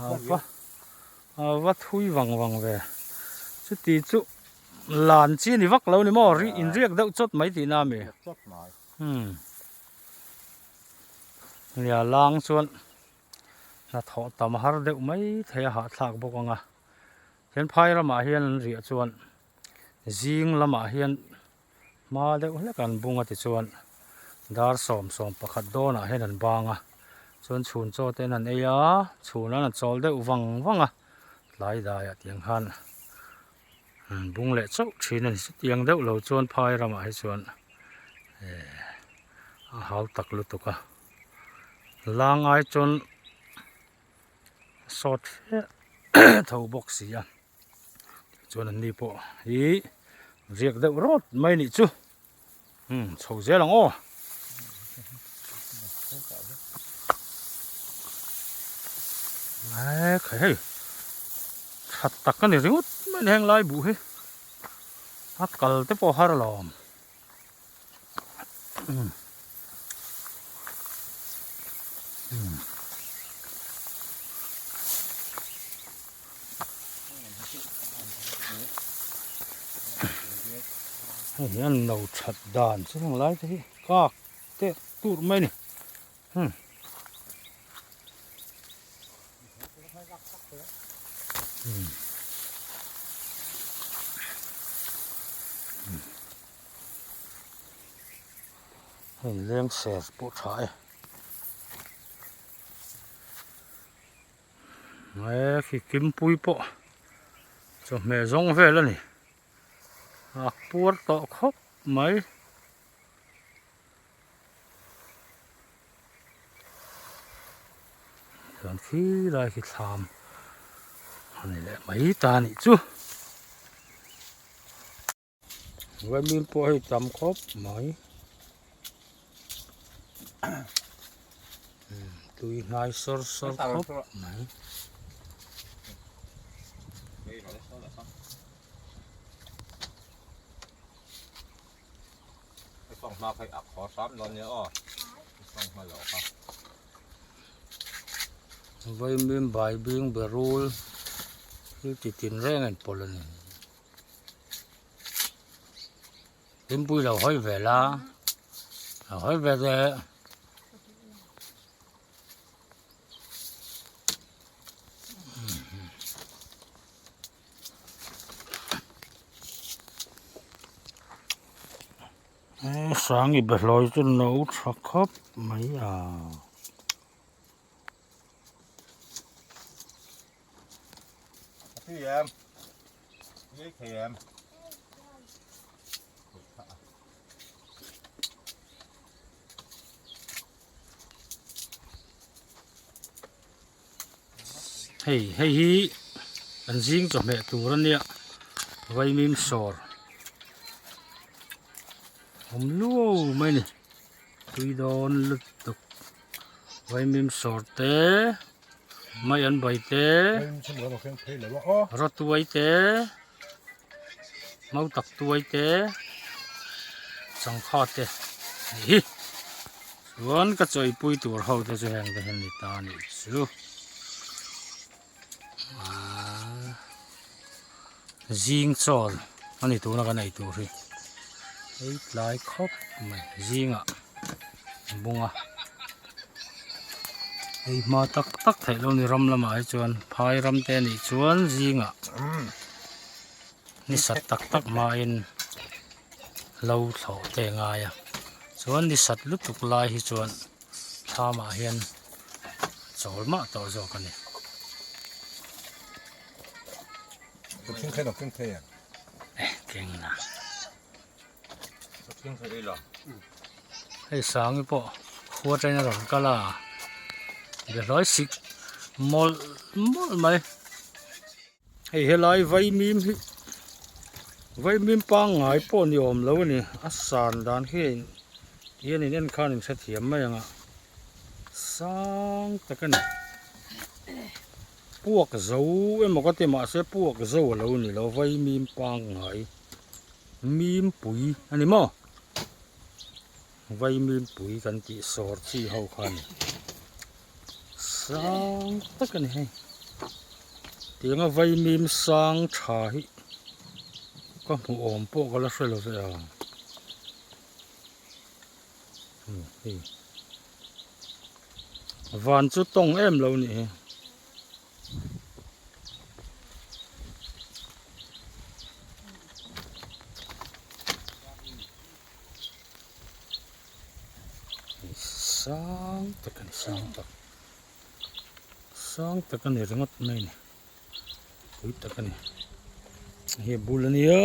a va, a va thui vang vang ve. Chuti chu lan chi a ni vak lo ni maw? Ri inriak deuh chawt mai tihna a mi? Riak chawt mai. Umm. Nia lang chuan hnathawh tam har deuh mai thei a hahthlak bawk ang a. Then phai ramah hian an riah chuan zing lamah hian Hma deuh hlek an bung a tichuan dar 11 dawnah hian an bang a, chuan chhun chaw te an ei a, chhun an a chawl deuh vang vang a. Tlai daiah tiang khan an bung leh chauh thin a ni. Chutiang deuh lo chuan phai ramah hi chuan eh a hau tak lutuk a. Lang ai chuan sawt fe tho bawk si a. Chuan an ni pawh hi riak deuh rawt mai nih chu. Umm chho zel ang aw. Eee khai hei that tak a ni ringawt mai ni heng lai buh hi a kal te pawh har alawm. Umm umm. Hei hian no that dan chu heng lai te hi kak teh tur mai a ni hmm. Hmm. Hei leng ser pawh tha e. He khi kimpui pawh chawhmeh zawng vel a ni a puar tawh khawp mai. Chuan khi lai khi thlam a ni leh mai ta a nih chu. Vaimim pawh hei tam khawp mai tui hnai sawr sawr khawp mai. Vaimim baibing berul thil chi tinreng a inpawlh a ni. Hlimpui lo hawi ve la lo hawi ve teh. Sangi behlawi chu no tha khawp mai a. Hei hei hi kan zing chawhmeh tur a nia vaimim sawr awm luau mai a ni tui dawn lutuk vaimim sawr te. Mai an bai te, rawtuai te, mautak tuai te, changkha te a ni hi. Chuan ka chawipui tur ho te chu heng te hian ni ta a nih chu. Zing chawl a ni tuna kan ei tur hi. Hei tlai khawp mai zingah bunga hei hma tak tak theih lo ni ram lamah hi chuan phai ram te anih chuan zingah ni sat tak tak hmain lo thlawh te a ngai a chuan ni sat lutuk lai hi chuan thlamah hian chawl mah tawh zawk a ni. Hei sangi pawh khua atangin a rawn kal a behlawi sik mawlh mawlh mai hei helai vaimim hi vaimim pangngai pawh ni awm lo a ni a san dan khi hian in en khan in hrethiam mai ang a sang tak a ni. Puak zo emaw ka ti mahse puak zo a lo ni lo vai mim pangngai mim pui a ni maw vai mim pui kan tih sawr chi ho kha a ni sang tak a ni hei tianga vai mim sang tha hi ka hmuh awm pawh ka la hre lo ve a hei. Van chu tawng em lo nih hi. Sang tak a ni sang tak. Sang tak a ni ringawt mai a ni. Pui tak a ni. Hei a bul a nia.